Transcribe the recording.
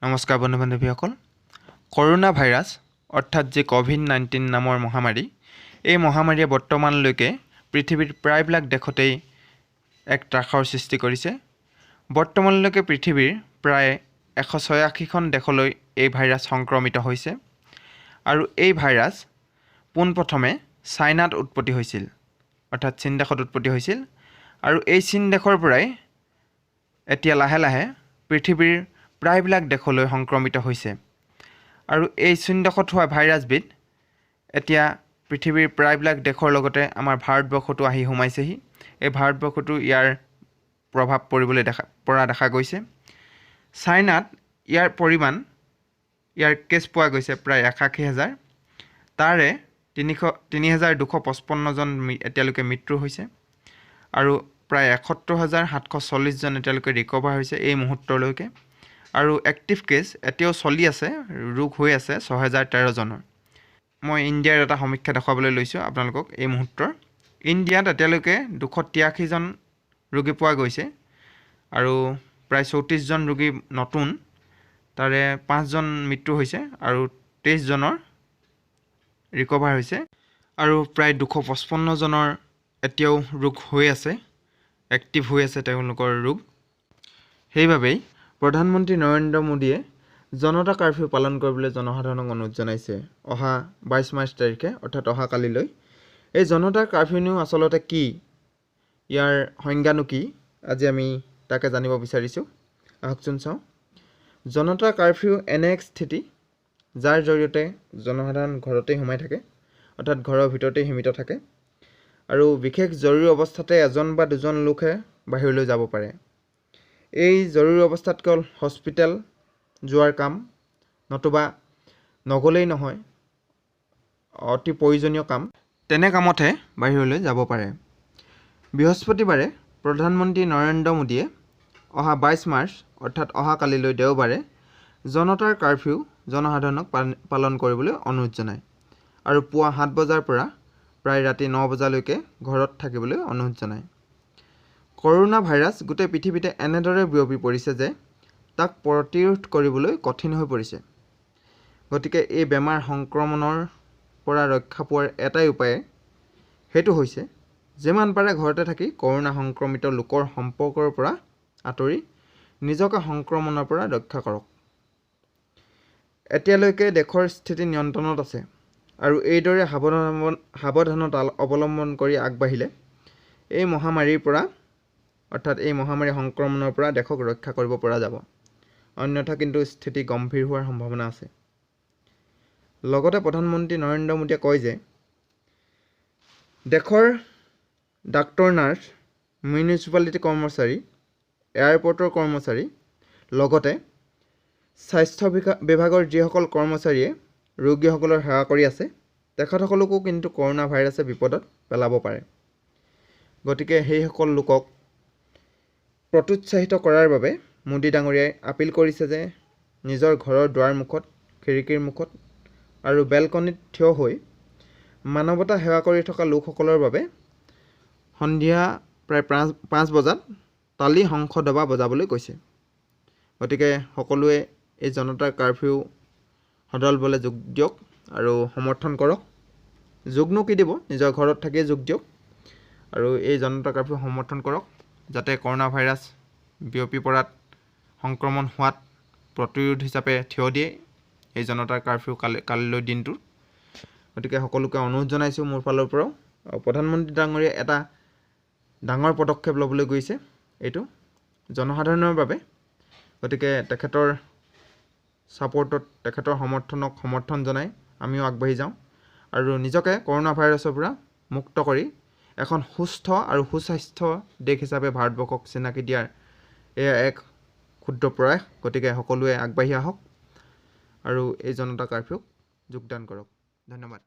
নমস্কাৰ বন্ধু বান্ধৱীসকল, corona virus অৰ্থাৎ যি ক'ভিড-19 নামৰ মহামাৰী, এই মহামাৰীয়ে বৰ্তমানলৈকে পৃথিৱীৰ প্ৰায়বিলাক দেশতেই এক ত্ৰাসৰ সৃষ্টি কৰিছে। বৰ্তমানলৈকে পৃথিৱীৰ প্ৰায় 186খন দেশলৈ এই ভাইৰাছ সংক্ৰমিত হৈছে আৰু এই ভাইৰাছ পোনপ্ৰথমে চাইনাত উৎপত্তি হৈছিল, অৰ্থাৎ চীন দেশত উৎপত্তি হৈছিল আৰু এই চীন দেশৰ পৰাই এতিয়া লাহে লাহে পৃথিৱীৰ প্ৰায়বিলাক দেশলৈ সংক্ৰমিত হৈছে। আৰু এই চীন দেশত হোৱা ভাইৰাছবিধ এতিয়া পৃথিৱীৰ প্ৰায়বিলাক দেশৰ লগতে আমাৰ ভাৰতবৰ্ষতো আহি সোমাইছেহি। এই ভাৰতবৰ্ষতো ইয়াৰ প্ৰভাৱ পৰিবলৈ পৰা দেখা গৈছে। চাইনাত ইয়াৰ পৰিমাণ, ইয়াৰ কেছ পোৱা গৈছে প্ৰায় 81 হাজাৰ। তাৰে 3255জন এতিয়ালৈকে মৃত্যু হৈছে আৰু প্ৰায় 71,740জন এতিয়ালৈকে ৰিকভাৰ হৈছে এই মুহূৰ্তলৈকে। আৰু এক্টিভ কেছ এতিয়াও চলি আছে, ৰোগ হৈ আছে 6013জনৰ। মই ইণ্ডিয়াৰ এটা সমীক্ষা দেখুৱাবলৈ লৈছোঁ আপোনালোকক এই মুহূৰ্তৰ। ইণ্ডিয়াত এতিয়ালৈকে 283জন ৰোগী পোৱা গৈছে আৰু প্ৰায় 34জন ৰোগী নতুন, তাৰে পাঁচজন মৃত্যু হৈছে আৰু 23জনৰ ৰিকভাৰ হৈছে আৰু প্ৰায় 255জনৰ এতিয়াও ৰোগ হৈ আছে, এক্টিভ হৈ আছে তেওঁলোকৰ ৰোগ। সেইবাবেই প্ৰধানমন্ত্ৰী নৰেন্দ্ৰ মোদীয়ে জনতা কাৰফিউ পালন কৰিবলৈ জনসাধাৰণক অনুৰোধ জনাইছে অহা 22 মাৰ্চ তাৰিখে, অৰ্থাৎ অহা কালিলৈ। এই জনতা কাৰফিউনো আচলতে কি, ইয়াৰ সংজ্ঞানো কি, আজি আমি তাকে জানিব বিচাৰিছোঁ। আহকচোন চাওঁ। জনতা কাৰফিউ এনে এক স্থিতি যাৰ জৰিয়তে জনসাধাৰণ ঘৰতেই সোমাই থাকে, অৰ্থাৎ ঘৰৰ ভিতৰতেই সীমিত থাকে আৰু বিশেষ জৰুৰী অৱস্থাতে এজন বা দুজন লোকহে বাহিৰলৈ যাব পাৰে। এই জৰুৰী অৱস্থাত কেৱল হস্পিটেল যোৱাৰ কাম নতুবা নগ'লেই নহয়, অতি প্ৰয়োজনীয় কাম, তেনে কামতহে বাহিৰলৈ যাব পাৰে। বৃহস্পতিবাৰে প্ৰধানমন্ত্ৰী নৰেন্দ্ৰ মোদীয়ে অহা 22 মাৰ্চ, অৰ্থাৎ অহা কালিলৈ দেওবাৰে জনতাৰ কাৰফিউ জনসাধাৰণক পালন কৰিবলৈ অনুৰোধ জনায় আৰু পুৱা 7 বজাৰ পৰা প্ৰায় ৰাতি 9 বজালৈকে ঘৰত থাকিবলৈ অনুৰোধ জনায়। কৰোণা ভাইৰাছ গোটেই পৃথিৱীতে এনেদৰে বিয়পি পৰিছে যে তাক প্ৰতিৰোধ কৰিবলৈ কঠিন হৈ পৰিছে। গতিকে এই বেমাৰ সংক্ৰমণৰ পৰা ৰক্ষা পোৱাৰ এটাই উপায়, সেইটো হৈছে যিমান পাৰে ঘৰতে থাকি কৰোণা সংক্ৰমিত লোকৰ সম্পৰ্কৰ পৰা আঁতৰি নিজকে সংক্ৰমণৰ পৰা ৰক্ষা কৰক। এতিয়ালৈকে দেশৰ স্থিতি নিয়ন্ত্ৰণত আছে আৰু এইদৰে সাৱধানতা অৱলম্বন কৰি আগবাঢ়িলে এই মহামাৰীৰ পৰা, অৰ্থাৎ এই মহামাৰী সংক্ৰমণৰ পৰা দেশক ৰক্ষা কৰিব পৰা যাব। অন্যথা কিন্তু স্থিতি গম্ভীৰ হোৱাৰ সম্ভাৱনা আছে। লগতে প্ৰধানমন্ত্ৰী নৰেন্দ্ৰ মোদীয়ে কয় যে দেশৰ ডাক্তৰ, নাৰ্ছ, মিউনিচিপালিটি কৰ্মচাৰী, এয়াৰপৰ্টৰ কৰ্মচাৰী, লগতে স্বাস্থ্য বিভাগৰ যিসকল কৰ্মচাৰীয়ে ৰোগীসকলৰ সেৱা কৰি আছে, তেখেতসকলকো কিন্তু কৰোণা ভাইৰাছে বিপদত পেলাব পাৰে। গতিকে সেইসকল লোকক প্ৰত্যোৎসাহিত কৰাৰ বাবে মোদী ডাঙৰীয়াই আপিল কৰিছে যে নিজৰ ঘৰৰ দুৱাৰ মুখত, খিৰিকীৰ মুখত আৰু বেলকনিত থিয় হৈ মানৱতা সেৱা কৰি থকা লোকসকলৰ বাবে সন্ধিয়া প্ৰায় 5 বজাত তালি, শংখ, দবা বজাবলৈ কৈছে। গতিকে সকলোৱে এই জনতাৰ কাৰফিউ সদলবলে যোগ দিয়ক আৰু সমৰ্থন কৰক। যোগনো কি দিব, নিজৰ ঘৰত থাকিয়ে যোগ দিয়ক আৰু এই জনতা কাৰফিউ সমৰ্থন কৰক, যাতে কৰোণা ভাইৰাছ বিয়পি পৰাত, সংক্ৰমণ হোৱাত প্ৰতিৰোধ হিচাপে থিয় দিয়ে এই জনতাৰ কাৰফিউ কালিলৈ দিনটোৰ। গতিকে সকলোকে অনুৰোধ জনাইছোঁ মোৰ ফালৰ পৰাও। প্ৰধানমন্ত্ৰী ডাঙৰীয়াই এটা ডাঙৰ পদক্ষেপ ল'বলৈ গৈছে এইটো জনসাধাৰণৰ বাবে। গতিকে তেখেতৰ ছাপৰ্টত, তেখেতৰ সমৰ্থনক সমৰ্থন জনাই আমিও আগবাঢ়ি যাওঁ আৰু নিজকে কৰোণা ভাইৰাছৰ পৰা মুক্ত কৰি এখন সুস্থ আৰু সুস্বাস্থ্য দেশ হিচাপে ভাৰতবৰ্ষক চিনাকি দিয়াৰ এয়া এক ক্ষুদ্ৰ প্ৰয়াস। গতিকে সকলোৱে আগবাঢ়ি আহক আৰু এই জনতা কাৰফিউক যোগদান কৰক। ধন্যবাদ।